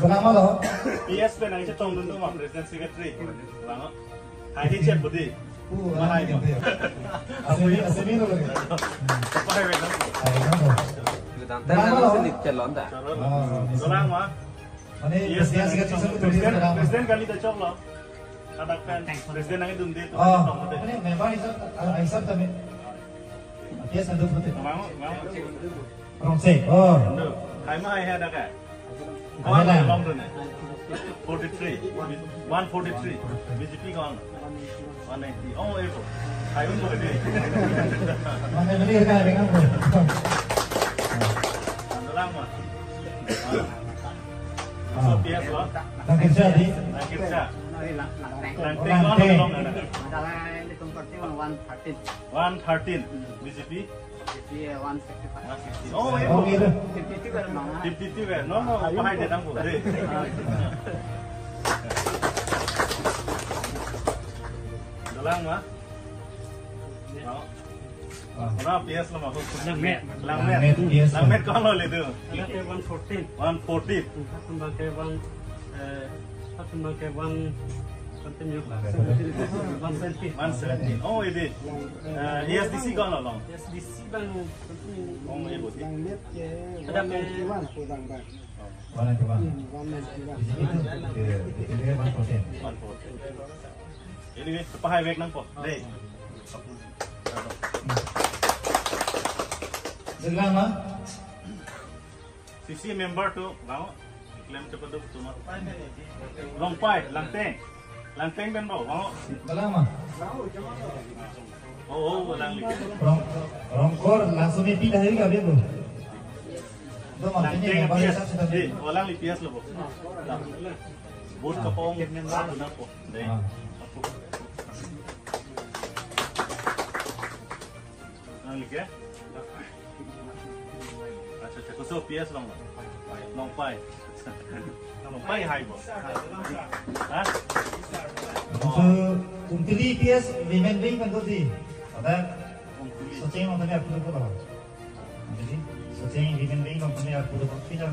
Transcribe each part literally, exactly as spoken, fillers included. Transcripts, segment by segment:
Kenapa lo? P S pen nangchetongdun ma president secretary. Bang. Hai di chat budi. Uh, Mahai. Asli, asli lo lagi. Apa hai bang? Hai, kenapa? Kenapa lo? Dolang ma. Mane, P S president secretary sa president, president kali ta choklo. Kadokave president nangdunde. Oh, mane member hisab, ah, hisab tame. P S ando pute. Mau, mau. Rongse. Oh. Ando. Hai ma hai hai dak. Kau ada long tu ne. Forty three. One forty three. B J P kau. One ninety. Oh, eh, hai un boleh deh. Mana beli harga dengan tu? Ando lang ma. Ah. So, P S lo. Langkirsa di? Langkirsa. Langting. Langting. Langting. Adalah ini kompor one thirteen. One thirteen. B J P? B J P, eh, one sixty-five. One sixty. Oh, eh. Oh, gitu. Fifty-two kan, Bang? Fifty-two kan? No, no, apa hai dia dang boleh. Dolang ma? Mau? Ah. Mana P S lo ma? Langmet. Langmet. Langmet, P S. Langmet kau lo le tu? Langmet one fourteen. One fourteen. Satu bangke one, eh, satu bangke one, one seventeen. One seventeen. Oh, ini. Eh, A S D C kau lo long? A S D C bang. Oh, ini budi. Ada one ninety-one, kurang bang. One ninety-one. Hmm, one ninety-one. Di sini tu, di, di, di one fourteen. One fourteen. Anyway, apa hai vek nangpo? Deh. Jelang ma? C C member tu, mau? Klem cepat tu, tu ma. Longpai, Langteng. Langteng kan mau, mau? Jelang ma? Oh, oh, Langli. Rong, Rongkor langsung ni pindah hari kami tu. Tu makanya Langteng yang baru P S. Satu tadi. Eh, Langli P S lo, Bu. Bud kapong, satu napo. Deh. Ah. Langli ke? Acha, acha, koso P S long. Longpai. Longpai hai bo. Ha? So, Umtili P S women wing kan tu si. Ada Umtili. Socheng orang tadi aku tu apa? Jadi, Socheng women wing orang tadi aku tu apa? Kita,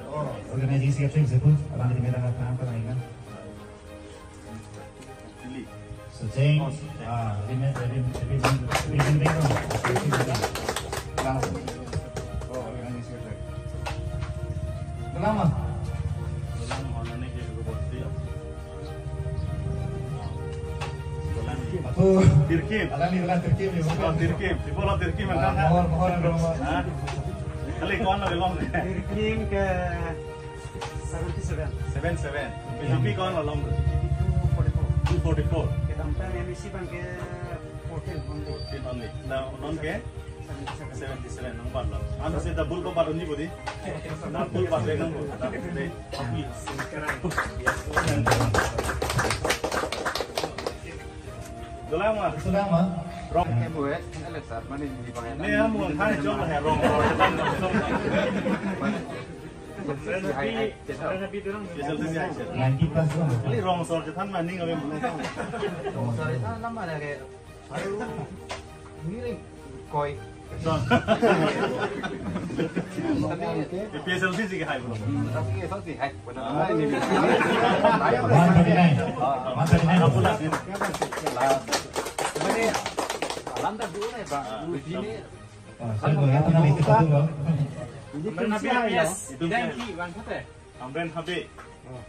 oh, organizing secretary situ, orang di Medan apa apa lain kan? Delhi. Socheng, oh, Socheng. Ah, Lim, Lim, Lim, Lim, Lim, Lim. Langsung. Oh, organizing secretary. Dolang ma? Dolang online ke juga buat sih. Dolang. Apo. Tirkim. Alangli dolang Tirkim ni. Oh, Tirkim. Di bola Tirkim. Ah, kan? Mohor, mohor, mohor. Hah? Kali kau na belum? Tirkim ke seventy-seven. Seven seven. B J P kau na long? B J P two forty-four. Two forty-four. Kedamtang M A C bangke fourteen only. Fourteen only. Now, non ke? Seventy-seven. Seventy-seven, nang pat lo. Anu si double ko pat unji budi. Double pat le nang budi. Double le. Dolang ma? Dolang ma? Rong. M O S, Alex, sir, mana ini bang? Ini yang mau kan jauh ya, Rong. Ninety plus lah. Ini Rong sor chethan maning kami. Rong sor chethan lama ada kayak, aduh, miring, koi. Di P S L C sih hai, bro. Tapi S L C hai, benar. Ini, ini. One thirty-nine. One thirty-nine. Aku lah sini. Lah. Ini, Alanda dulu nih, Bang. Di sini. Ah, saya boleh apa namanya itu satu, Bang? Ini Amren Habib, P S. Itu P S. Bang, siapa? Amren Habib. Oh,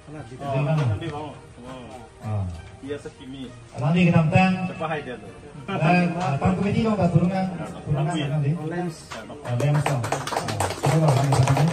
Amren Habib, Bang. Oh. Ah. Iya, sekimi. Alangli kedamtang. Cepat hai dia tu. Dan, ah, pan komiti dong, tak turun kan? Turun kan, nanti? Lems. Ah, Lems, oh. Ah, coba, Bang, kita kan?